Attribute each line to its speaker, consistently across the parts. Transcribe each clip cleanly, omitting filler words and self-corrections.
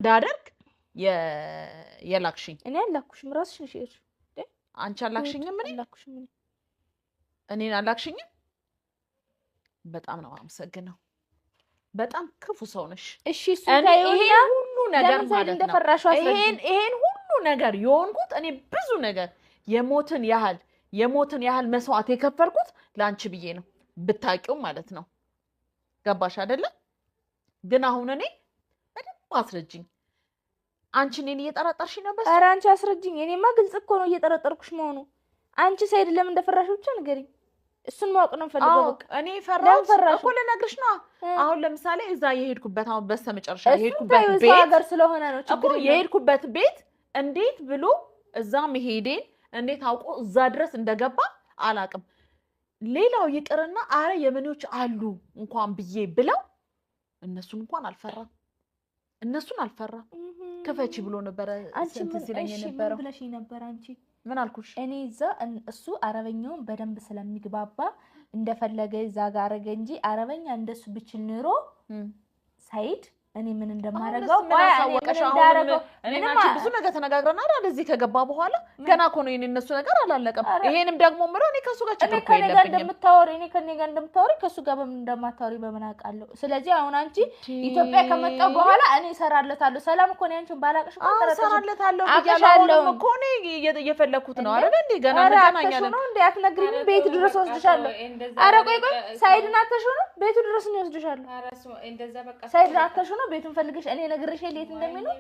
Speaker 1: እንዳደርግ የላክሽኝ።
Speaker 2: እኔ አላኩሽም፣ ራስሽ ነሽ የሄድሽው።
Speaker 1: አንቺ አላክሽኝም? እኔ
Speaker 2: አላኩሽም። እኔ
Speaker 1: እኔን አላክሽኝም? በጣም ነው አመሰግነው። በጣም ክፉ ሰው ነሽ።
Speaker 2: እሺ እሱ
Speaker 1: እኔ
Speaker 2: ታየውና
Speaker 1: ይሄን ሁሉ ነገር
Speaker 2: ለምን ሰይድ
Speaker 1: ማለት ነው
Speaker 2: እንደፈራሽው አስረጂኝ።
Speaker 1: ይሄን ሁሉ ነገር የሆንኩት እኔ ብዙ ነገር የሞትን ያህል መስዋዕት የከፈልኩት ለአንቺ ብዬ ነው፣ ብታውቂው ማለት ነው። ገባሽ አይደለ? ግን አሁን እኔ በደንብ አስረጅኝ። አንቺ እኔን እየጠረጠርሽ ነበር።
Speaker 2: ኧረ አንቺ አስረጅኝ። እኔማ ግልጽ እኮ ነው እየጠረጠርኩሽ መሆኑ። አንቺ ሰይድ ለምን እንደፈራሽው ብቻ ንገሪኝ። እሱን ማወቅ ነው የምፈልገው።
Speaker 1: አዎ
Speaker 2: በቃ
Speaker 1: እኔ
Speaker 2: ለምን
Speaker 1: ፈራሁት
Speaker 2: ፈራሽው?
Speaker 1: እኮ ልነግርሽ ነው። አሁን ለምሳሌ እዛ የሄድኩበት አሁን በስተመጨረሻ
Speaker 2: እሱን
Speaker 1: የሄድኩበት
Speaker 2: ተይው፣ እዛው
Speaker 1: ቤት
Speaker 2: ሀገር ስለሆነ ነው
Speaker 1: እኮ
Speaker 2: ችግር የለውም።
Speaker 1: የሄድኩበት ቤት እንዴት ብሎ እዛ መሄዴን እንዴት አውቆ እዛ ድረስ እንደገባ አላቅም። ሌላው ይቅርና አረ የመኔዎች አሉ እንኳን ብዬ ብለው እነሱን እንኳን አልፈራም። እነሱን አልፈራም። ክፈቺ ብሎ ነበረ
Speaker 2: አንቺ
Speaker 1: እንትን
Speaker 2: ምን
Speaker 1: ሲለኝ
Speaker 2: እሺ ምን
Speaker 1: የነበረው።
Speaker 2: ብለሽኝ ነበር አንቺ?
Speaker 1: ምን አልኩሽ?
Speaker 2: እኔ እዛ እሱ አረበኛውን በደንብ ስለሚግባባ እንደፈለገ እዛ ጋር አረገ እንጂ አረበኛ እንደሱ ብችል ኑሮ ሰይድ እኔ ምን እንደማደርገው
Speaker 1: አሁንስ ምን
Speaker 2: ቆይ፣ እኔ
Speaker 1: አሳወቀሽ?
Speaker 2: ምን
Speaker 1: አሁንም
Speaker 2: እንዳደረገው
Speaker 1: እኔና
Speaker 2: ምንም
Speaker 1: አንቺ ብዙ ነገር ተነጋግረናል አይደል? እዚህ ከገባ በኋላ ገና እኮ ነው የኔ እነሱ ነገር አላለቀም።
Speaker 2: ኧረ
Speaker 1: ይሄንም ደግሞ ምለው እኔ ከእሱ ጋር
Speaker 2: እኔ
Speaker 1: ችግር እኮ
Speaker 2: ከኔ ጋር
Speaker 1: የለብኝም።
Speaker 2: እንደምታወሪ እኔ ከኔ ጋር እንደምታወሪ ከእሱ ጋር በምን እንደማታወሪ በምን አውቃለሁ? ስለዚህ አሁን አንቺ ኢትዮጵያ ከመጣሁ በኋላ እኔ እሰራለታለሁ። ሰላም እኮ እኔ አንቺን ባላቅሽ እኮ
Speaker 1: አዎ
Speaker 2: አልጠረጥርሽም።
Speaker 1: እሰራለታለሁ ብያለሁ።
Speaker 2: አውቅሻለሁ።
Speaker 1: አሁንም እኮ እኔ እየፈለኩት ነው
Speaker 2: እንዴ?
Speaker 1: አይደል እንዴ? ገና
Speaker 2: ኧረ አተሽው
Speaker 1: እንገናኛለን።
Speaker 2: ነው እንዴ? አትነግሪኝም? ቤቱ ድረስ ወስድሻለሁ። ኧረ ቆይ ቆይ፣ ሳይድን አተሽው ነው? ቤቱ ድረስ ነው ወስድሻለሁ። ሳይድን አተሽው ነው? ቤቱን ፈልገሽ እኔ ነግሬሽ የት እንደሚኖር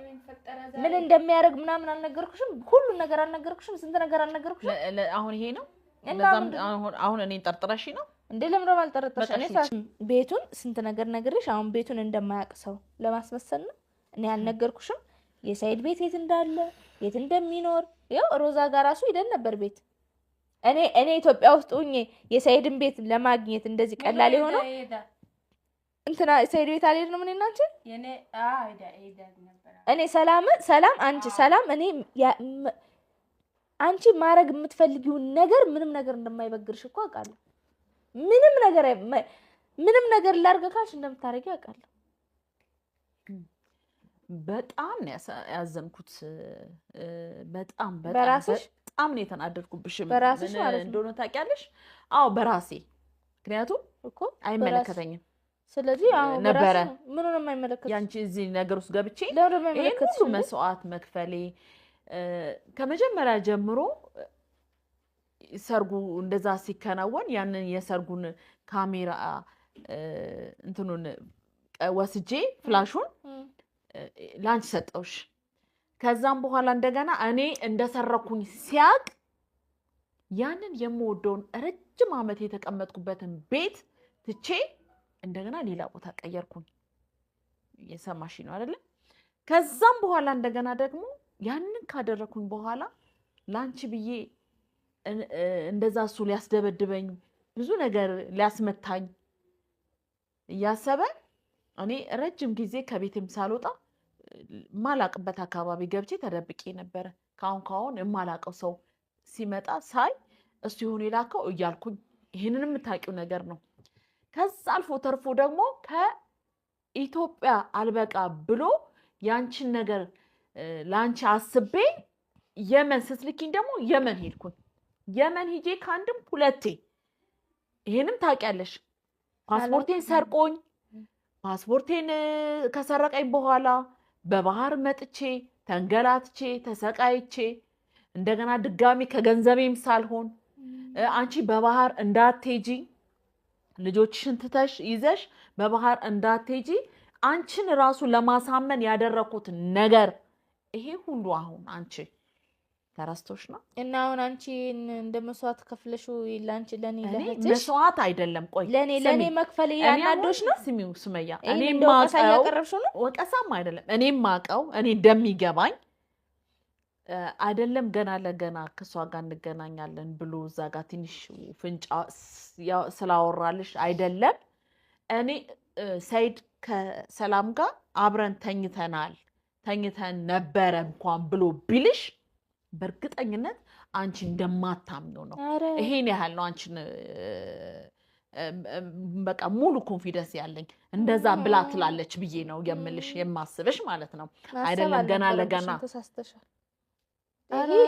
Speaker 2: ምን እንደሚያደርግ ምናምን አልነገርኩሽም። ሁሉን ነገር አልነገርኩሽም። ስንት ነገር አልነገርኩሽም።
Speaker 1: አሁን ይሄ ነው
Speaker 2: እና
Speaker 1: ለዛም
Speaker 2: ምንድን ነው?
Speaker 1: አሁን እኔን ጠርጥረሽ ነው።
Speaker 2: እንዴ ለምን ደግሞ አልጠረጠርሽ?
Speaker 1: በቃ
Speaker 2: እኔ
Speaker 1: እሺ።
Speaker 2: ቤቱን ስንት ነገር ነግሬሽ አሁን ቤቱን እንደማያውቅ ሰው ለማስመሰል ነው። እኔ አልነገርኩሽም የሳይድ ቤት የት እንዳለ የት እንደሚኖር። ያው ሮዛ ጋር ራሱ ሂደን ነበር ቤት። እኔ ኢትዮጵያ ውስጥ ሁኜ የሳይድን ቤት ለማግኘት እንደዚህ ቀላል የሆነው እንትና ሳይድ ቤት አልሄድንም እኔና አንቺ። እኔ ሰላም ሰላም አንቺ ሰላም እኔ አንቺ ማድረግ የምትፈልጊውን ነገር ምንም ነገር እንደማይበግርሽ እኮ አውቃለሁ። ምንም ነገር ላድርግ ካልሽ እንደምታደርጊው አውቃለሁ።
Speaker 1: በጣም ነው ያዘንኩት። በጣም በጣም
Speaker 2: በራስሽ?
Speaker 1: በጣም ነው የተናደድኩብሽ።
Speaker 2: በራስሽ
Speaker 1: ምን
Speaker 2: ማለት ነው።
Speaker 1: እንደሆነ ታውቂያለሽ? አዎ በራሴ፣ ምክንያቱም
Speaker 2: እኮ
Speaker 1: አይመለከተኝም
Speaker 2: ስለዚህ አዎ
Speaker 1: ነበረ።
Speaker 2: በራስሽ ነው። ምኑ ነው የማይመለከትሽ?
Speaker 1: ያንቺ እዚህ ነገር ውስጥ ገብቼ
Speaker 2: ለምን ነው
Speaker 1: ይሄን
Speaker 2: የማይመለከትሽ
Speaker 1: ሁሉ
Speaker 2: እንዴ?
Speaker 1: መስዋዕት መክፈሌ ከመጀመሪያ ጀምሮ ሰርጉ እንደዛ ሲከናወን ያንን የሰርጉን ካሜራ እንትኑን ወስጄ flash ኡን ለአንቺ ሰጠውሽ። ከዛም በኋላ እንደገና እኔ እንደሰረኩኝ ሲያቅ ያንን የምወደውን ረጅም ዓመት የተቀመጥኩበትን ቤት ትቼ እንደገና ሌላ ቦታ ቀየርኩኝ። እየሰማሽ ነው አይደለ? ከዛም በኋላ እንደገና ደግሞ ያንን ካደረኩኝ በኋላ ለአንቺ ብዬ እንደዛ እሱ ሊያስደበድበኝ ብዙ ነገር ሊያስመታኝ እያሰበ እኔ ረጅም ጊዜ ከቤትም ሳልወጣ የማላቅበት አካባቢ ገብቼ ተደብቄ ነበረ። ከአሁን ከአሁን የማላቀው ሰው ሲመጣ ሳይ እሱ ይሆን የላከው እያልኩኝ ይህንን የምታውቂው ነገር ነው። ከዛ አልፎ ተርፎ ደግሞ ከኢትዮጵያ አልበቃ ብሎ ያንቺን ነገር ለአንቺ አስቤ የመን ስትልኪኝ ደግሞ የመን ሄድኩኝ። የመን ሂጄ ከአንድም ሁለቴ ይሄንም ታውቂያለሽ። ፓስፖርቴን ሰርቆኝ ፓስፖርቴን ከሰረቀኝ በኋላ በባህር መጥቼ ተንገላትቼ ተሰቃይቼ እንደገና ድጋሚ ከገንዘቤም ሳልሆን አንቺ በባህር እንዳትሄጂ ልጆችሽን ትተሽ ይዘሽ በባህር እንዳትሄጂ አንቺን ራሱ ለማሳመን ያደረኩት ነገር ይሄ ሁሉ አሁን አንቺ ተረስቶሽ ነው።
Speaker 2: እና አሁን አንቺ እንደ መስዋዕት ከፍለሽው ለአንቺ ለእኔ
Speaker 1: እኔ
Speaker 2: ለእህትሽ
Speaker 1: መስዋዕት አይደለም። ቆይ
Speaker 2: ለእኔ ለእኔ
Speaker 1: ስሚ፣
Speaker 2: መክፈል
Speaker 1: እኔ አሁን
Speaker 2: ያናዶሽ ነው።
Speaker 1: ስሚው ሱመያ፣ እኔ
Speaker 2: ይሄን እንደ ወቀሳ
Speaker 1: ማቀው
Speaker 2: እያቀረብሽው ነው።
Speaker 1: ወቀሳም አይደለም። እኔ ማቀው እኔ እንደሚገባኝ አይደለም ገና ለገና ከእሷ ጋር እንገናኛለን ብሎ እዛ ጋር ትንሽ ፍንጫ ስላወራልሽ አይደለም። እኔ ሰይድ ከሰላም ጋር አብረን ተኝተናል ተኝተን ነበረ እንኳን ብሎ ቢልሽ በእርግጠኝነት አንቺ እንደማታምኚው ነው።
Speaker 2: ኧረ
Speaker 1: ይሄን ያህል ነው አንቺን በቃ ሙሉ confidence ያለኝ እንደዛ ብላ ትላለች ብዬ ነው የምልሽ የማስብሽ ማለት ነው።
Speaker 2: ማሰብ
Speaker 1: አይደለም ገና
Speaker 2: አልነበረብሽም፣
Speaker 1: ለገና
Speaker 2: ተሳስተሻል።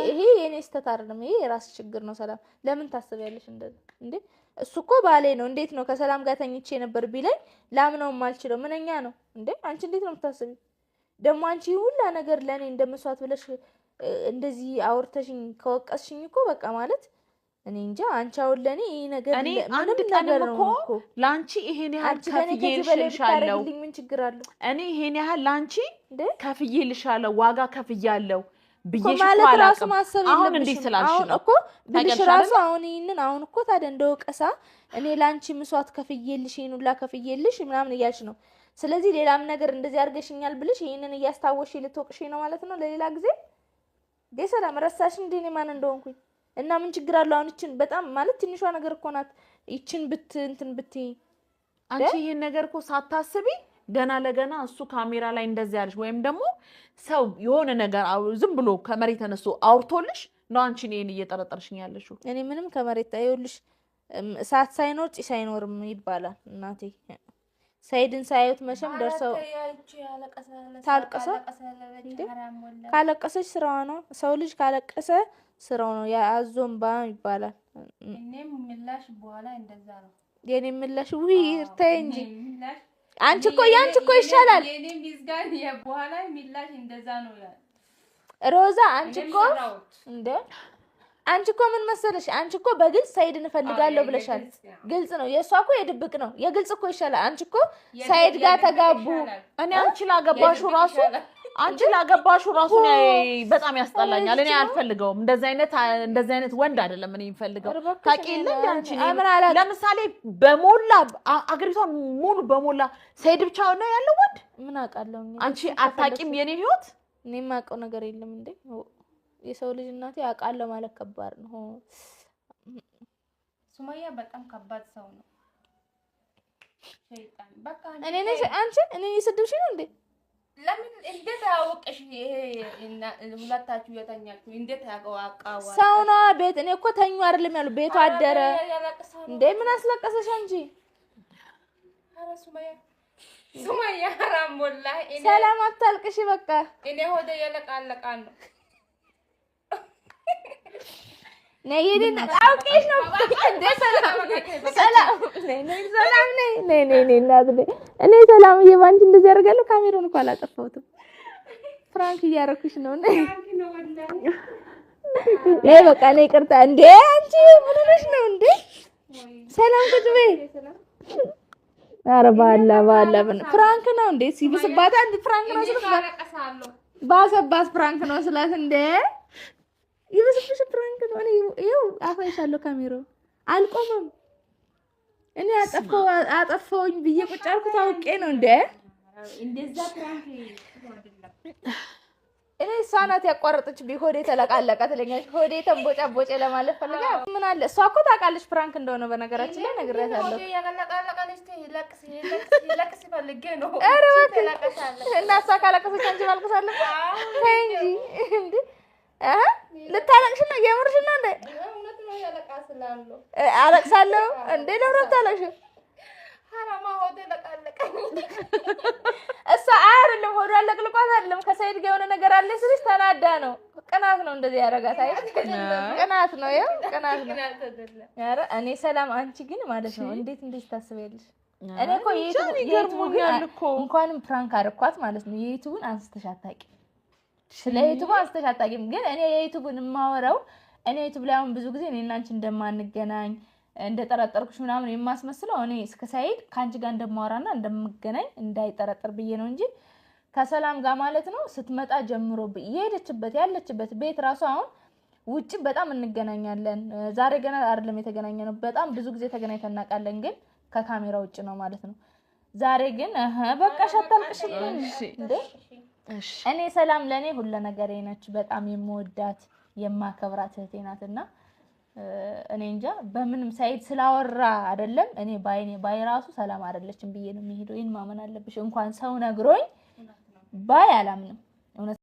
Speaker 2: ይሄ የኔ ስህተት አይደለም፣ ይሄ የራስ ችግር ነው። ሰላም ለምን ታስቢያለሽ እንደዛ እንዴ? እሱ እኮ ባሌ ነው። እንዴት ነው ከሰላም ጋር ተኝቼ ነበር ቢለኝ ላምነውም አልችለው። ምንኛ ነው እንዴ? አንቺ እንዴት ነው የምታስቢው? ደግሞ አንቺ ሁላ ነገር ለእኔ እንደ መስዋዕት ብለሽ እንደዚህ አውርተሽኝ ከወቀስሽኝ እኮ በቃ ማለት እኔ እንጃ። አንቺ አሁን ለእኔ ይሄ ነገር
Speaker 1: እኔ
Speaker 2: ምንም
Speaker 1: አንድ
Speaker 2: ነገር
Speaker 1: ቀንም
Speaker 2: ነው
Speaker 1: እኮ
Speaker 2: እኮ።
Speaker 1: ለአንቺ ይሄን ያህል
Speaker 2: አንቺ ለእኔ ከዚህ በላይ
Speaker 1: ከፍዬልሻለሁ፣
Speaker 2: ብታደርግልኝ ምን ችግር አለው
Speaker 1: እኔ ይሄን ያህል ለአንቺ
Speaker 2: እንዴ?
Speaker 1: ከፍዬልሻለሁ፣ ዋጋ ከፍያለሁ
Speaker 2: እኮ
Speaker 1: ብዬሽ እኮ
Speaker 2: ማለት ራሱ
Speaker 1: አላውቅም።
Speaker 2: ማሰብ
Speaker 1: አሁን
Speaker 2: የለብሽም።
Speaker 1: እንዲህ ስላልሽ
Speaker 2: አሁን
Speaker 1: ነው
Speaker 2: እኮ ብልሽ
Speaker 1: ታውቂያለሽ
Speaker 2: ራሱ
Speaker 1: አይደለ?
Speaker 2: አሁን ይህንን አሁን እኮ ታዲያ እንደ ወቀሳ እኔ ለአንቺ መስዋዕት ከፍዬልሽ ይሄን ሁላ ከፍዬልሽ ምናምን እያልሽ ነው። ስለዚህ ሌላም ነገር እንደዚህ አድርገሽኛል ብልሽ ይህንን እያስታወሽ ልትወቅሽ ነው ማለት ነው ለሌላ ጊዜ። እንዴ ሰላም ረሳሽ እንዴ እኔ ማን እንደሆንኩኝ? እና ምን ችግር አለው አሁን ይችን በጣም ማለት ትንሿ ነገር እኮ ናት። ይችን ብት እንትን ብትይ
Speaker 1: አንቺ ይሄን ነገር እኮ ሳታስቢ ገና ለገና እሱ ካሜራ ላይ እንደዚህ ያለሽ ወይም ደግሞ ሰው የሆነ ነገር ዝም ብሎ ከመሬት ተነስቶ አውርቶልሽ ነው አንቺ እኔን እየጠረጠርሽኝ ያለሽው።
Speaker 2: እኔ ምንም ከመሬት ይኸውልሽ፣ እሳት ሳይኖር ጭስ አይኖርም ይባላል። እናቴ ሰይድን ሳያዩት መቼም ደርሰው ታልቅሰ እንዴ? ካለቀሰች ስራዋ ነው። ሰው ልጅ ካለቀሰ ስራው ነው። የአዞ እምባ ይባላል።
Speaker 3: እኔም ምላሽ በኋላ እንደዛ ነው።
Speaker 2: የኔ ምላሽ ውይ ተይ እንጂ
Speaker 3: እኔ ምላሽ
Speaker 2: አንቺ እኮ ያንቺ እኮ ይሻላል
Speaker 3: የኔ ሚዝጋን የበኋላ ምላሽ እንደዛ ነው። ያ
Speaker 2: ሮዛ። አንቺ
Speaker 3: እኔም
Speaker 2: እኮ
Speaker 3: ሰራሁት።
Speaker 2: እንደ አንቺ እኮ ምን መሰለሽ፣ አንቺ እኮ በግልጽ ሰይድን እፈልጋለሁ
Speaker 3: አዎ፣
Speaker 2: ብለሻል።
Speaker 3: የግልጽ ነው።
Speaker 2: ግልጽ ነው። የእሷ እኮ የድብቅ ነው። የግልጽ እኮ ይሻላል። አንቺ እኮ ሰይድ ጋር
Speaker 3: የድብቅ
Speaker 2: ተጋቡ።
Speaker 3: ይሻላል።
Speaker 1: እኔ አንቺ ላገባሹ
Speaker 3: የድብቅ
Speaker 1: ራሱ
Speaker 3: ይሻላል።
Speaker 1: አንቺ ላገባሹ ራሱ እኔ በጣም ያስጠላኛል። እኔ አልፈልገውም። እንደዚህ አይነት ወንድ አይደለም እኔ የምፈልገው።
Speaker 2: ኧረ እባክሽ
Speaker 1: ታውቂ
Speaker 2: እኔ
Speaker 1: የለ እንደ አንቺ እኔ
Speaker 2: ምን አላውቅም።
Speaker 1: ለምሳሌ በሞላ አገሪቷን ሙሉ በሞላ ሰይድ ብቻ ነው ያለው ወንድ።
Speaker 2: ምን አውቃለሁ እኔ።
Speaker 1: አንቺ አታውቂም የኔን ህይወት።
Speaker 2: እኔ የማውቀው ነገር የለም እንዴ። የሰው ልጅ እናቴ አውቃለሁ ማለት ከባድ ነው።
Speaker 3: ሱመያ በጣም ከባድ ሰው ነው። ሸይጣን በቃ አንቺ
Speaker 2: እኔ ነሽ አንቺ እኔ እየሰደብሽኝ ነው እንዴ?
Speaker 3: ለምን እንዴት አወቀሽ? ይሄ እና ሁለታችሁ የተኛችሁ እንዴት አወቃው?
Speaker 2: ሰው ነዋ ቤት። እኔ እኮ ተኙ አይደለም ያሉ ቤቱ አደረ እንዴ። ምን አስለቀሰሽ አንቺ?
Speaker 3: ኧረ ሱመያ ሱመያ ሐራም ወላሂ እኔ
Speaker 2: ሰላም አታልቅሽ በቃ።
Speaker 3: እኔ ሆዴ የለቃለቃ ነው።
Speaker 2: ነይ የኔ አውቄሽ ነው እንዴ? ሰላም ሰላም ነይ ነይ ሰላም ነይ ነይ ነይ ነይ እናት ነይ። እኔ ሰላምዬ ባንቺ እንደዚህ አደርጋለሁ። ካሜራውን እኮ አላጠፋሁትም። prank እያደረኩሽ ነው። ነይ ነይ በቃ ነይ። ይቅርታ እንዴ አንቺ ምን ሆነሽ ነው እንዴ? ሰላም ቁጭ በይ። ኧረ ባላ ባላ prank ነው እንዴ? ሲብስባት አንድ prank ነው
Speaker 3: እኔ
Speaker 2: ስላት
Speaker 3: አለቅሳለሁ።
Speaker 2: ባሰባት prank ነው ስላት እንዴ ይብስብሽ prank ነው። እኔ ይኸው አሳይሻለሁ። ካሜራው አልቆመም። እኔ አጠፋው አጠፋውኝ ብዬ ቁጭ አልኩት አውቄ ነው እንዴ።
Speaker 3: እንደዛ prank ጥሩ አይደለም።
Speaker 2: እኔ እሷ ናት ያቋረጠችብኝ። ሆዴ ተለቃለቀ ትለኛለች። ሆዴ ተንቦጫቦጬ ለማለት ፈልጋ ምን አለ እሷ እኮ ታውቃለች prank እንደሆነ። በነገራችን ላይ ነግሬያታለሁ።
Speaker 3: ሆዴ የለቃለቃለች ለቅስ ለቅስ ፈልጌ ነው።
Speaker 2: ኧረ እባክህ
Speaker 3: ተለቀሳለች።
Speaker 2: እና እሷ ካለቀሰች አንቺ ማልቀስ አለብሽ? ተይ እንጂ እንዴ! አሀ ልታለቅሽ ነው? የምርሽ ነው እንዴ?
Speaker 3: እውነት ነው ያለቃስላለሁ።
Speaker 2: አለቅሳለሁ እንዴ? ለምን አታለቅሽም?
Speaker 3: ሐራማ ሆዴ ለቃለቀኝ።
Speaker 2: እሷ አይደለም ሆዷ ለቅልቋት አይደለም ከሰይድ ጋር የሆነ ነገር አለ ስልሽ ተናዳ ነው። ቅናት ነው እንደዚህ ያደረጋት። አይ ቅናት ነው፣ ያው ቅናት ነው። ኧረ እኔ ሰላም፣ አንቺ ግን ማለት ነው እንዴት እንዴት ታስቢያለሽ? እኔ እኮ
Speaker 1: ይገርሞኛል እኮ።
Speaker 2: እንኳንም prank አደረኳት ማለት ነው። የዩቱቡን አንስተሽ አታውቂም፣ ስለ ዩቱቡ አንስተሽ አታውቂም። ግን እኔ የዩቱቡን የማወራው እኔ ዩቱብ ላይ አሁን ብዙ ጊዜ እኔ እና አንቺ እንደማንገናኝ እንደጠረጠርኩሽ ምናምን የማስመስለው እኔ እስከ ሳይድ ከአንቺ ጋር እንደማወራና እንደምገናኝ እንዳይጠረጥር ብዬ ነው እንጂ ከሰላም ጋር ማለት ነው ስትመጣ ጀምሮ የሄደችበት ያለችበት ቤት ራሱ አሁን ውጭ በጣም እንገናኛለን። ዛሬ ገና አይደለም የተገናኘ ነው። በጣም ብዙ ጊዜ ተገናኝተን እናውቃለን፣ ግን ከካሜራ ውጭ ነው ማለት ነው። ዛሬ ግን እህ በቃ አታልቅሽብኝ እንዴ። እኔ ሰላም ለእኔ ሁለ ነገሬ ነች። በጣም የምወዳት የማከብራት እህቴ ናትና እኔ እንጃ በምንም ሳይድ ስላወራ አይደለም እኔ ባይኔ ባይ ራሱ ሰላም አይደለችም ብዬ ነው የሚሄደው። ይሄን ማመን አለብሽ። እንኳን ሰው ነግሮኝ ባይ አላምንም። እውነት